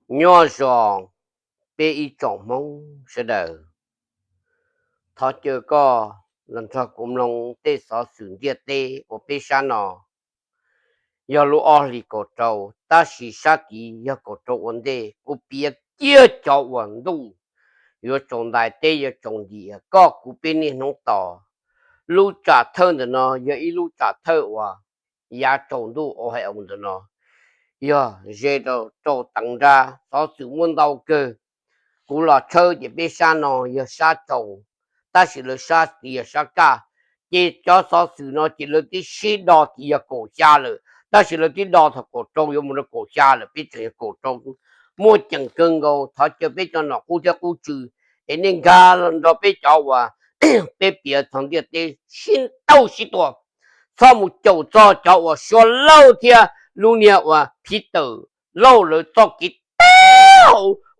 Nyob zoo peb ib tsoom Hmoob sawv daws, thov caw koj los nrog kuv mloog tej xov xwm ntiaj teb uas peb sab no yog lub ob hlis kaum rau, tab sis sab tid yog kaum rau ua ntej. Kuv piav kiag cov uas ntuj yuav tsaus ntais teb yuav tsaus nti, koj kuv peb niaj hnub tos. Lub tsam thawj ntawm no yog ib lub tsam thawj uas yav tsaus ntuj Ohio ntawm no, yog ze rau rau teev nrab, xov xwm muaj ntau kawg. Kuv los tshawb ces peb sab no yog sab tsaus, tab sis lawv sab tid yog sab kaj. Ces cov xov xwm no ces lawv twb sib do tias yog kaum xya lawm, tab sis lawv twb do thaum kaum rau yuav mus rau kaum xya lawm, peb tseem yog kaum rau. Muaj ceem kawg nkaus, thov caw peb cov nom qub thiab qub tswv es nej nkag los nrog peb cov uas peb piav txog ntiaj teb sib ntaus sib tua, txhob mus caum txog cov uas Suav Lauj thiab lub niag uas Peter Lauj lawv txoj kev teb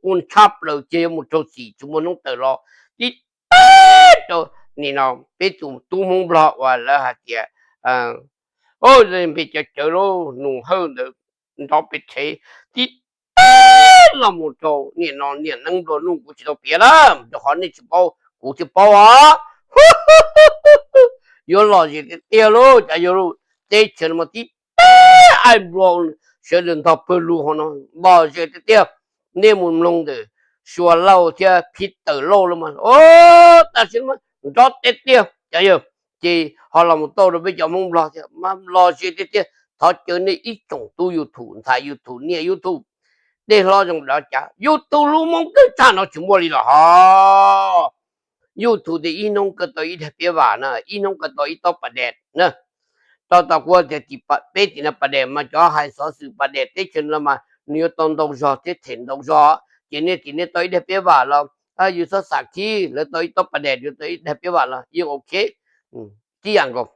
ua ntshab plaws ces yuav mus raug txim tsis muaj hnub tawm los. Tib teb rau nim no peb tus tub Hmoob Nplog uas lawv hais tias npe cawv cawv lauj, Nus Hawj ntawd nrov pes rhev, tib teb los mus rau nim no niam neeb nplua nuj kuv tsis tau piav na, rau qhov nej tsis paub kuv thiaj paub os. Yuav lom zem tiag tiag lauj, cas yuav teb chaws no mas tib teb ai nplua sawv daws ntog pawg lug hauv no, lom zem tiag tiag. Nej mus mloog ntawm Suav Lauj thiab Peter Lauj lawm mas, o, tam sim no nrov tiag tiag cas yog. Ces ho los mus tau rau peb cov Hmoob Nplog thiab mas lom zem tiag tiag. Thov caw nej ib tsoom tub YouTube, ntxhais YouTube, niam YouTube, dej hlob zoo dav cav YouTube, lub Hmoob kawg tshaj no tsis muaj li los ho. YouTube tias ib hnub kaw tau ib daig piab vam na, ib hnub kaw tau ib tob pas dais na. Tau tau kuv tias tim peb tim no pas dais mas cov hais xov xwm pas dais teb chaws no mas nws yuav tau ntau zog thiab them ntau zog. Ces nej tim nej tau ib daig piab vam los yus txhob xam khib, lawv tau ib tob pas dais, yus tau ib daig piab vam los yeej ok. Tib yam nkaus,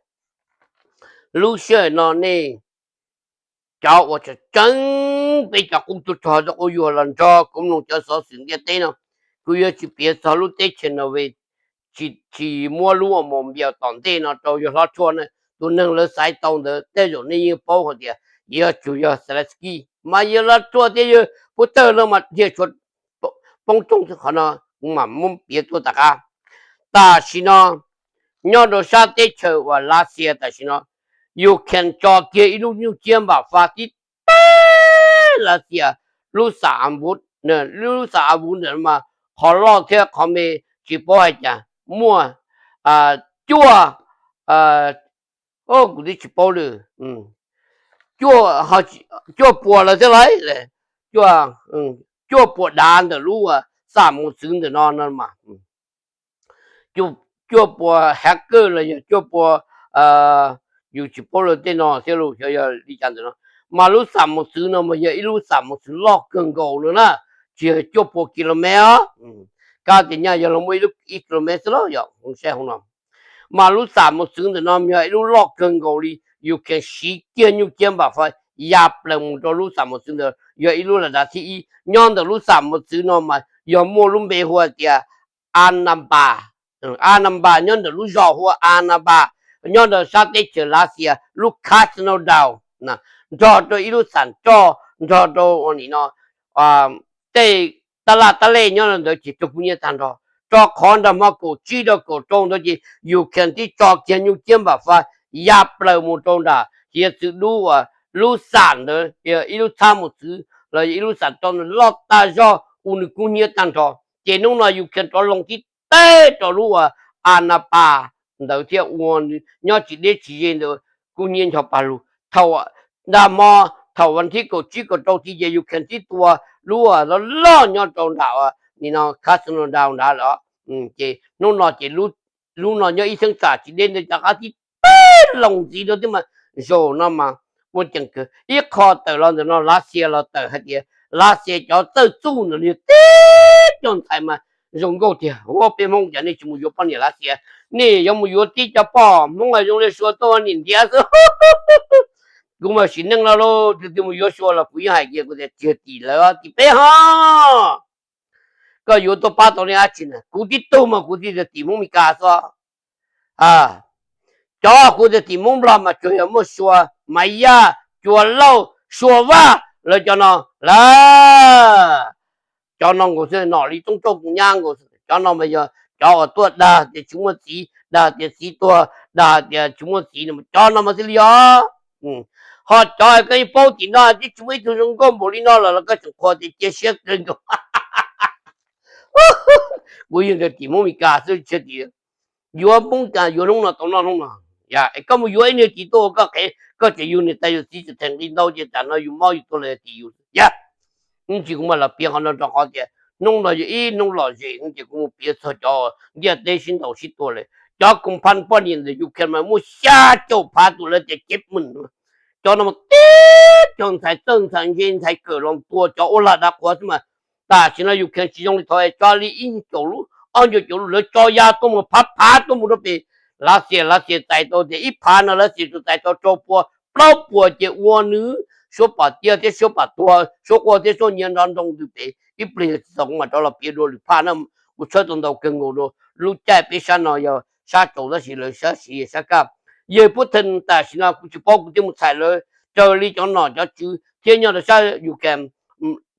lub sij hawm no nej cov uas tseem tseeb peb cov qub tub rog rau qub yuag los nrog kuv mloog cov xov xwm ntiaj teb no, kuv yuav tsis piav txog lub teb chaws Norway, tsis muab lub uas mus npias tom ntej no rau yawg hlob Tshuaj na. Tus neeg lawv xaiv tau ntawd tej zaum nej yeej paub hais tias yog tsuas yog Zelensky, mas yawg hlob Tshuaj thiab yawg Putin no mas dhia tshuav poob roob xwb. Qhov no kuv mam muab piav tuaj tom qab. Tam sim no nyob rau sab teb chaws uas Lav Xias tam sim no, Ukraine tso kiag ib lub nyuj ciab npam faj tib teb Lav Xias lub xam av, lub xam av ntawm no mas qhov loj thiab qhov me tsis paub hais cas muaj cuaj, kuv twb tsis paub lawm, cuaj puas lawm thiab lauj, cuaj puas dav ntawm lub xam mus txwv ntawm no no mas, cuaj puas hacker los yog cuaj puas, yus tsis paub lawm tej no thiab los xyov yog li cas ntawm no. Mas lub xam mus txwv no mas yog ib lub xam mus txwv loj kawg nkaus no na, tsis yog cuaj puas kilomev os. Kab tias nyaj yog los muaj ib lub ib kilomev xwb los yog saib hauv no. Mas lub xam mus txwv ntawm no yog ib lub loj kawg nkaus li, Ukraine siv kiag nyuj ciab npam faj ya plaws mus rau lub xam mus txwv ntawd, yog ib lub la dav thib ib. Nyob ntawm lub xam mus txwv no mas yog muaj lub npe hu tias Anapa, Anapa nyob ntawm lub zos hu ua Anapa, nyob ntawm sab teb chaws Lav Xias lub Krasnodar, nrog rau ib lub xam roj, nrog rau ua nim no tej tab laj tab lej nyob ntawd ces raug kub hnyiab tag nrho. Rau qhov nram hmo kaum tsib rau kaum rau ntawd ces Ukraine twb tso kiag nyuj ciab npam faj ya plaws mus rau nram hiav txwv dub uas lub xam ntawd, ib lub txhab mus txwv los yog ib lub xam roj ntawd loj tag zog ua nws kub hnyiab tag nrho. Ces hnub no Ukraine rov loo tib teb rau lub uas Anapa ntawd thiab ua nws nyob tsis deb tsis ze ntawd kub hnyiab ncho pag lug. Thaum nram hmo, thaum vas thib kaum tsib kaum rau tid ces Ukraine twb tua lub uas loj loj nyob rau nram nim no Krasnodar nrad lawm. Ces hnub no ces lub no nyob ib xeeb tsam tsis deb ntawd rov qab tib teb loo ntxiv rau thiab mas, zaum no mas muaj ceem kawg. Ib qho tawm los ntawm no Lav Xias los tawm hais tias Lav Xias cov txawj txuj ntawm no yog tib co ntxhais mas zoo nkauj tiag. Ua peb Hmoob cas nej tsis mus yuav poj niam Lav Xias, nej yuav mus yuav tib co poj Hmoob zoo li Suav tuaj nim ntiav xwb. Kuv mas sim neej no lauj, tus twg mus yuav Suav los kuv yeej hais kiag kuv tias tsis yog tim lawv, tim peb ho. Koj yuav tuaj pab tau nej dab tsi na? Kuv tib tug mas kuv tsis yog tim Hmoob Mes Kas xwb. Cov kuv tias tim Hmoob Nplog mas tsuas yog muaj Suav, Maiv Yaj, Cua Lauj, Suav Vaj, lawv cov no lawm. Cov no nkaus xwb, nom li toob rauj tus nyab nkaus. Cov no mas yog cov uas tuaj dag tias tsis muaj txiv, dag tias txiv tuag, dag tias tsis muaj txiv no, cov no mas xij li os. Ho cov koj yeej paub tim no twb tsis muaj ib tug zoo nkauj npaum li no lawm los koj tseem qhuas tias cia siab kawg nkaus. Kuv yog tim Hmoob Meskas xwb, tsis tias yuav Hmoob Meskas yuav hnub no tau noj hnub no. Es koj mus yuav ib niag tim tuaj ua koj qhev, koj tseem yug niam tais yawm txiv tseem theem nqi ntau ces tam no yus mob yus tuag los yog tim yus. Yog tsis kuv mam los piav qhov no rau qhov tias hnub no yog ib hnub lom zem ces kuv mus piav txog cov ntiaj teb sib ntaus sib tua lawm. Cov koom phaj poj niam ntawm Ukraine mas muaj xya caum phav tus lawv tias cev mem, cov no mas tib cov ntxhais txawj ntxhais ntse ntxhais kawm los tua cov ua lag dav qhuav xwb mas. Tam sim no Ukraine tsis zoo li thaum tso li ib caum lub ob caum lub, lawv tso ya tuaj mus phav phav tuaj mus rau pem Lav Xias. Lav Xias txais tau tias ib phav no Lav Xias tsuas txais tau rau pua plaub puas ces ua nws suab pam tiaj thiab suab pam tuag, suab quaj thiab suab nyiav nrov nroo ntws pem. Ib pliag yog tsis txaus kuv mam rov los piav dua lwm phaj na. Kuv tshawb tau ntau kawg nkaus rau lub caij peb sab no yog sab tsaus tab sis lawv sab siv sab kaj. Yawg Putin tam sim no kuv tsis paub, kuv twb mus txhais lawv raws li cov nom cov tswv thiab nyob rau sab Ukraine,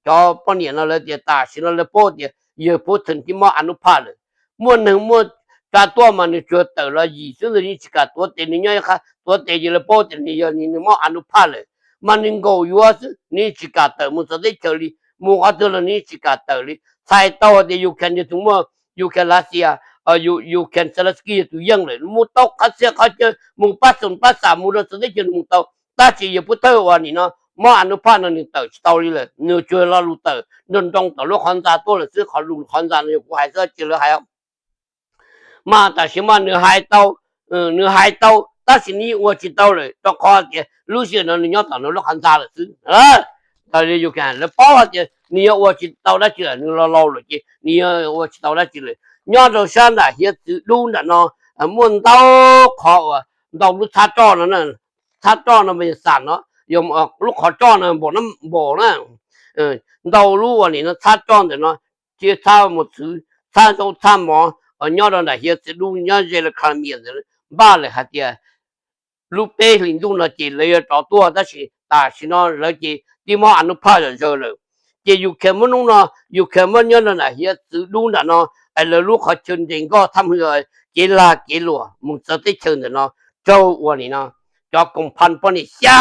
cov poj niam no lawv tias tam sim no lawv paub tias yawg Putin twb mob anub phaj lawm. Muaj neeg muaj tsa tuaj mas nws tsuas tawm los yim xwb, nws yeej tsis kam tuav tes, nws nyob ib qhov tuav tes ces lawv paub tias nws yog nws mob anub phaj lawm. Mas nws nkaum yuav xwb, nws yeej tsis kam tawm mus txawv teb chaws li, mus qhov twg los nws yeej tsis kam tawm li. Txhais tau tias Ukraine yog tus muaj, Ukraine Lav Xias, Ukraine Zelensky yog tus yeej lawm, mus tau qhov txhia qhov chaw, mus pab xoom pab xam mus rau txawv teb chaws nws mus tau. Tab sis yawg Putin uas nim no mob anub phaj no nws tawm tsis tau li lawm, nws tsuas lo lus tawm nroo nroo tom lub qhov ntxa tuaj lawm xwb. Qhov lus qhov ntxa no yog kuv hais xwb tsis lawv hais. Mas tam sim mas nws hais tau, nws hais tau tab sis nws yeej ua tsis tau lawm rau qhov tias lub sij hawm no nws nyob tom nws lub qhov ntxa lawm xwb. Tau li yus lawv paub hais tias nws yuav ua tsis tau dab tsi lawm, nws laus laus lawm ces nws yuav ua tsis tau dab tsi lawm. Nyob rau sab nram hiav txwv dub nram no muaj ntau qhov uas ntau lub txhab roj no, txhab roj no mas yog xam no, yog lub qhov roj no npaum na, npaum na, ntau lub uas nim no txhab roj ntawm no, txhab mus txwv, txhab zaub txhab mov, nyob rau nram hiav txwv dub nyob ze rau Crimea ntawd npaj lawm hais tias lub peb hlis ntuj no ces lawv yuav rov tuaj, tab sis tam sim no lawv ces twb mob anub phaj zom zaws lawm. Ces Ukraine muab hnub no, Ukraine muab nyob rau nram hiav txwv dub nram no, es lawv lub qhov chaw nres nkoj thab hwj kev lag kev luam mus txawv teb chaws ntawm no raug uas nim no cov koom phaj poj niam xya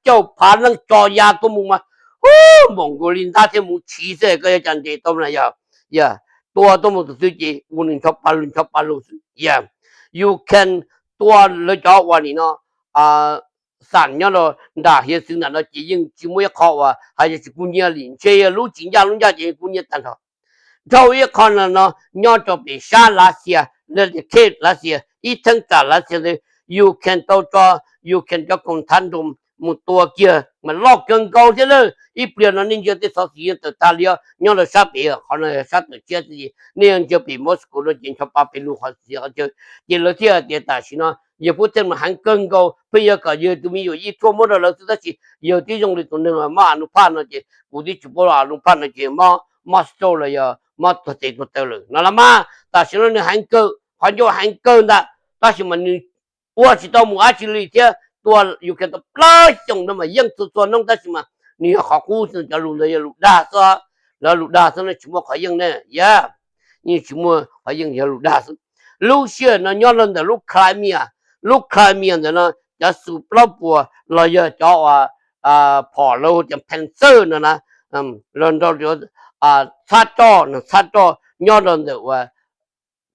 caum phav leej tso ya tuaj mus mas, hu, npaum nkaus li ntab thiab mus tshiv xwb, koj yuav cas nres tau na yog. Yog tua tuaj mus tus xwb ces ua nws ncho pa lug ncho pa lug xwb. Yog Ukraine tua lawv cov uas nim no xam nyob rau nram hiav txwv nram no ces yeej tsis muaj ib qho uas hais tias tsis kub nyiab li, ntshe yog lub tsis ncaj lub ncaj ces yeej kub nyiab tag nrho. Dhau ib qho no no nyob rau pem sab Lav Xias, lawv tias khej Lav Xias, ib theeb tsam Lav Xias ntawd, Ukraine tau tso, Ukraine cov koom thav nroos mus tua kiag mas loj kawg nkaus thiab na. Ib pliag no nej ntsia tej xov xwm yeej tawm tag li os, nyob rau sab pem, qhov no sab tawm tshiab, nej ntsia pem Moscow no ces ncho pa pem lug qhov txhia qhov chaw. Ces lawv thiaj tias tam sim no yawg Putin mas heev kawg nkaus, pheej yuav kom yawg tus me nyuam yij tshuaj muab rau lawv xwb, tab sis yawg twb zoo li tus neeg mob anub phaj no ces kuv twb tsis paub los anub phaj no ces mob, mob stroke los yog mob tuag tes tuag taw lawm no los mas. Tam sim no nws heev kawg, qhov ncauj heev kawg ntag, tab sis mas nws ua tsis tau mus dab tsi li thiab. Tua Ukraine tau plaub xyoos no mas yeej txhua txhua hnub, tab sis mas nws yog qhov qub xwb, cov lus ntawd yog lus dag xwb, lawv lus dag xwb, nej tsis muaj qhov yeej ne, yog, yeej tsis muaj qhov yeej, yog lus dag xwb. Lub sij hawm no nyob rau ntawm lub Crimea, lub Crimea ntawm no cov xu plaub puas los yog cov uas phom lawv hu tias Pantsir no na, los nrog txhab roj no, txhab roj nyob rau ntawm uas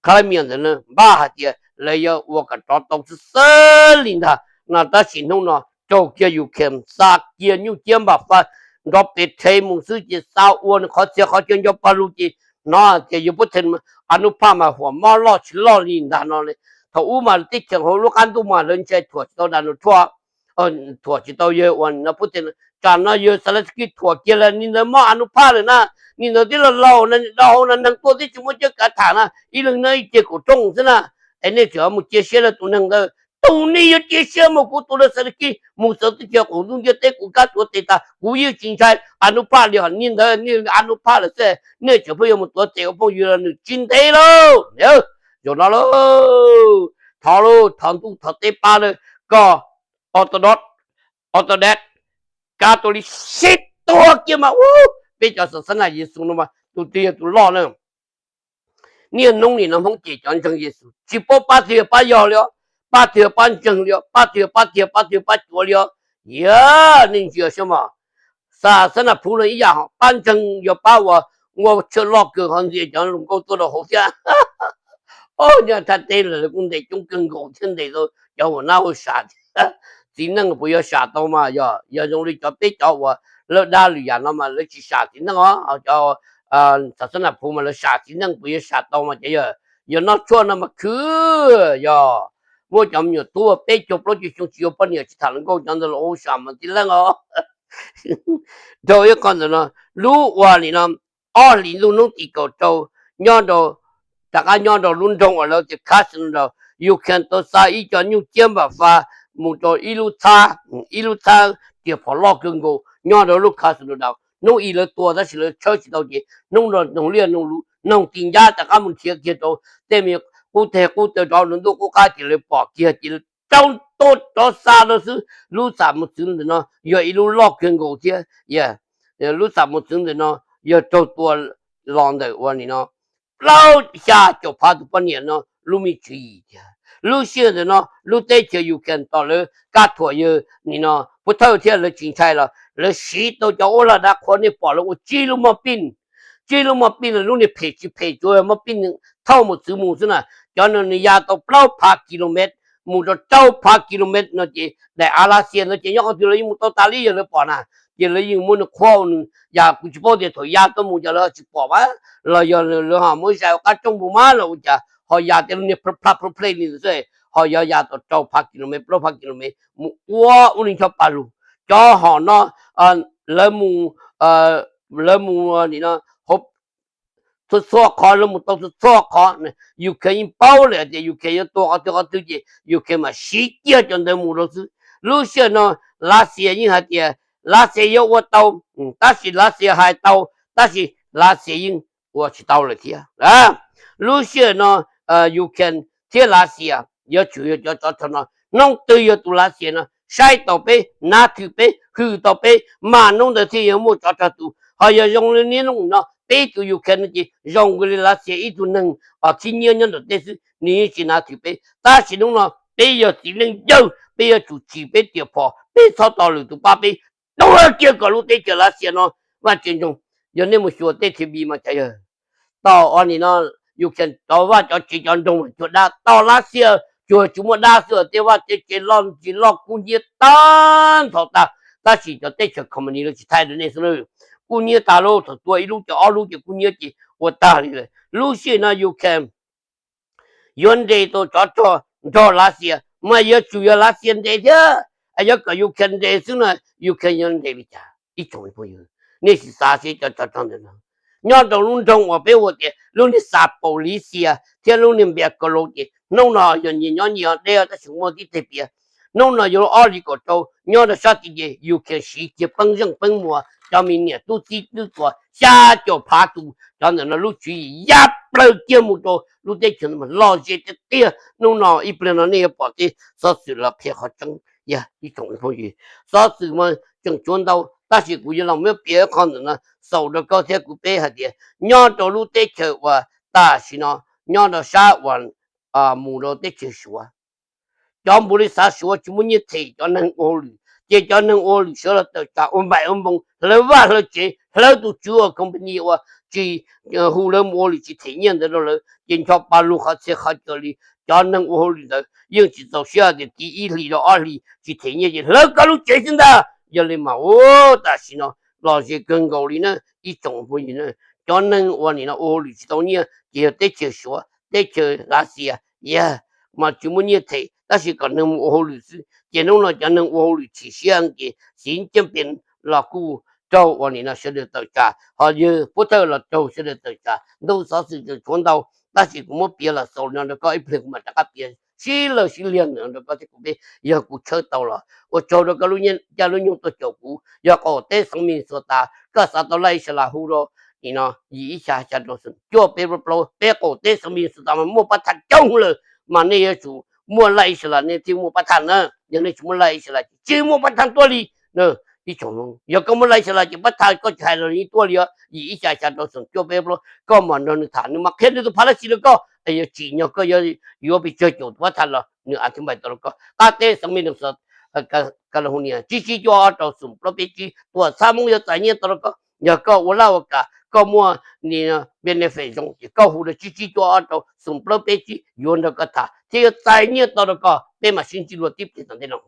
Crimea ntawd na npaj hais tias lawv yuav ua kom rov tau xwb xwb li ntag no, tab sis hnub no raug kiag Ukraine xa kiag nyuj ciab npam faj nrov pes rhe mus xwb ces xa ua nws qhov txhia qhov chaw ncho pa lug ces hnov tias yawg Putin anub phaj mas huam mob loj tsis loj li ntag no li. Thaum ub mas teb chaws hauv lub qab ntuj mas lawv ntshai thuam tsis tau Donald Trump, thuam tsis tau yawg uas no Putin. Tsam no yawg Zelensky thuam kiag lawm, nim ntawd mob anub phaj lawm na, nim ntawd twb laus laus na, nws do hauv no neeg tuaj twb tsis muaj cawv kav tham na, ib leeg nyob ib ce kaum rooj xwb na. Es nej tseem mus cia siab rau tus neeg ntawd, tus nej yuav cia siab mus kuv tus lawv Zelensky mus txawv teb chaws qaum ntuj ntiaj teb kuv kab tuav tes tas kuv yeej tsis ntshai anub phaj li, hos nim ntawd nej anub phaj lawm xwb nej tseem pheej yuav mus tuav tes ua phooj ywg los nws tsis ntev lauj. Zaum no lauj, thov lauj, thov ntuj thov teb pab lawm, koj Orthodox, Orthodox, Catholic sib tua kiag mas ub, peb cov xav xab nas Yexus no mas tus twg yog tus loj na. Niaj hnub nim no Hmoob cem cov ntseeg Yexus tsis paub pab twg yog pab yog li os, pab twg yog pab ntseeg li os, pab twg yog pab tiag, pab twg yog pab cuav li os. Yog nej ntsia saib mas, xa xab na phuv no ib yam ho pab ntseeg yog pab uas ua tshaj loj kawg ho ntxias cov hluas nkauj tuaj rau hauv thiab. Os, nyob thaj teb lawm lawv kuj ntes coob kawg nkaus thiab ntes tau cov hua nab hua sam thiab. Txiv neej puas yuav sam tau mas yog, yog zoo li cov peb cov uas lawv dab lwm yam no mas lawv tsis sam txiv neej os. Cov xa xab na phuv mas lawv sam txiv neej puas yuav sam tau mas cov yog, yog noj tshuaj no mas khwv. Yog muaj cov me nyuam tub peb caug plaub caug xyoo tsis yuav poj niam tsis tham hluas nkauj cov ntawd los ua sam mas txiv neej os. Rau ib qho ntawm no, lub uas nim no ob hlis ntuj hnub tim kaum rau, nyob rau, rov qab nyob rau lub nroog uas lawv tias Krasnodar, Ukraine tau xa ib co nyuj ciab npam fa mus rau ib lub txhab, ib lub txhab riam phom loj kawg nkaus nyob rau lub Krasnodar. Hnub ib lawv tua tab sis lawv tshawb tsis tau ces hnub no noog liaj noog lus noog ti ncab rov qab mus nrhiav kiag rau tej me qub teg qub taw rov ntuj qub qab ces lawv pom kiag ces lawv rau tua rov xa rau xwb. Lub xam mus txwv ntawm no yog ib lub loj kawg nkaus thiab. Lub xam mus txwv ntawm no yog raug tua los ntawm ua nim no plaub xya caum phav tus poj niam no lub me tswv yim tiag. Lub sij hawm ntawm no lub teb chaws Ukraine tom lawv kab thuam yawg nim no pub thawj thiab lawv tsis ntshai los lawv siv tau cov ub lag dab qhuas nej pom lawv ua tsib lub moj pij, tsib lub moj pij no lub niag phem tsis phem tsuas moj pij thauj mus txwv mus xwb na. Cov no nws ya tau plaub phav kilomev mus rau rau phav kilomev no ces daim av Lav Xias ntawd ces nyob qhov twg lawv yeej mus tau tas li yog lawv pom na. Ces lawv yeej muab nws qhuab nws ya, kuv tsis paub tias thaum ya tuaj mus ces lawv ho tsis pom mas los yog lawv ho muab zais ua qab rooj npua mas los ua cas ho ya tej lub niag plab plab pleb li ntawd xwb, ho yog ya tau rau phav kilomev plaub phav kilomev mus ua ub li ncho pa lug. Cov hom no lawv mus, lawv mus nim no hauv txhua txhua qhov, lawv mus tau txhua txhua qhov. Ukraine yeej paub lawm tias Ukraine yuav tua qhov twg qhov twg ces Ukraine mam siv kiag cov ntawd mus rau xwb. Lub sij hawm no Lav Xias yeej hais tias Lav Xias yuav ua tau, tab sis Lav Xias hais tau, tab sis Lav Xias yeej ua tsis tau lawm thiab. Lub sij hawm no Ukraine thiab Lav Xias yuav tsum yog cov tsov rog no, hnub twg yog tus Lav Xias no saib tau peb, nav thwm peb, hwm tau peb, mas hnub ntawd thiaj yuav muaj tsov rog tus. Ho yog zoo li niaj hnub no peb tus Ukraine no ces zoo li Lav Xias ib tug neeg khib nyiab nyob nram tej xwb, nws yeej tsis nav thwm peb. Tab sis hnub no peb yog txiv neej yawg, peb yuav tsum tsim peb riam phom, peb txhob tos lwm tus pab peb. Tuag kiag kom lub teb chaws Lav Xias no vaj tsev ntsoog. Yog nej mus xyuas tej T V mas cas yog tau ua nim no Ukraine cov vaj cov tsev cov nroog mas cuag dab, tau Lav Xias cuag tsis muaj dab xwb, tej vaj tej tsev loj tsis loj kub hnyiab tag nrho tag. Tab sis cov teb chaws company lawv tsis thaij rau nej xwb na, kub hnyiab tag lauj, thaum tua ib lub ces ob lub ces kub hnyiab ces ua tag li lawm. Lub sij hawm no Ukraine yuav nres tau tsov rog nrog Lav Xias mas yuav tsum yog Lav Xias nres thiab, yuav kom Ukraine nres xwb no, Ukraine yuav nres li cas ib tsoom phooj ywg? Nej sim xav seb cov tsov rog ntawd no nyob rau lub nroog uas peb hu tias lub niag Zaporizhzhia thiab lub niag Belgorod ces hnub no yog nyias nyob nyias deb tab sis muaj tib teg piav. Hnub no yuav ob hlis kaum rau nyob rau sab tid ces Ukraine siv kiag peeb zeej peeb muas cov me niam tub txib tub tuas xya caum phav tus, cov ntawm no lub tswv yim ya plaws kiag mus rau lub teb chaws lom zem tiag tiag. Hnub no ib pliag no nej yuav pom tej xov xwm los qhia qhov tseeb. Yog ib tsoom phooj ywg, xov xwm mas tseem tshuav ntau tab sis kuv yuav los muab piav qhov ntawm no xaus rau koj thiab kuv peb hais tias nyob rau lub teb chaws uas tam sim no nyob rau sab uas mus rau teb chaws Suav, cov npau li xav Suav tsis muaj nyiaj them cov neeg ua hauj lwm, ces cov neeg ua hauj lwm sawv los tawm tsam ua npaim ua npoo hlawv vaj hlawv tsev, hlawv tus tswv uas company uas tsis hu lawv mus ua hauj lwm tsis them nyiaj ntawd rau lawv, ces ncho pa lug qhov txhia qhov chaw li. Cov neeg ua hauj lwm ntawd yeej tsis txaus siab tias tiv ib hlis rau ob hlis tsis them nyiaj ces hlawv koj lub tsev xwb ntag. Yog li mas ua tam sim no lom zem kawg nkaus li na ib tsoom phooj ywg na. Cov neeg uas nim no ua hauj lwm tsis tau nyiaj ces yog teb chaws Suav, teb chaws Lav Xias, yog mas tsis muaj nyiaj them tab sis kom neeg mus ua hauj lwm xwb. Ces hnub no cov neeg ua hauj lwm chim siab ces xiv ceeb pes los kuj raug uas nim no sawv daws tawm tsam, ho yawg pub thawj los raug sawv daws tawm tsam. Ntu xov xwm tseem tshuav ntau tab sis kuv muab piav los xaus no rau koj, ib pliag kuv mam rov qab piav sib lawg sib liag ntawm rau koj thiab kuv peb. Yog kuv tshawb tau los ua tsaug rau koj lub caij lub nyoog tuaj caum kuv. Yog qaum teb xeev Minnesota, koj xav tau laj Islas hu rau nim no yim ib xya xya rau xoom cuaj peb plaub plaub. Peb qaum teb xeev Minnesota mas muaj pab thaj coob lawm, mas nej yuav tsum muaj laj Islas nej thiaj muaj pab thaj na. Yog nej tsis muaj laj Islas ces tsis muaj pab thaj tuaj li na. ib tsoom Hmoob. Yog koj muab laij xyov los ces pab thaj koj tsis hais los yeej tuaj li os, yim ib xya xya rau xoom cuaj peb plaub, koj mam nrog nws tham, nws mam qhia nws tus phaj laj xis rau koj, es yuav tsim nyog koj yuav pes tsawg caum tus pab thaj los nws a thib npais tau rau koj. Qab teb xeev Minnesota, California tsib tsib cuaj ob rau xoom plaub peb tsib, tuam txhab Hmoob yuav txais nyiaj tau rau koj. Yog koj ua laj ua kam koj muaj benefit zoo ces koj hu rau tsib tsib cuaj ob rau xoom plaub peb tsib yuav nrog koj tham thiab yuav txais nyiaj tau rau koj, peb mam sib ntsib dua tib pliag tom ntej no.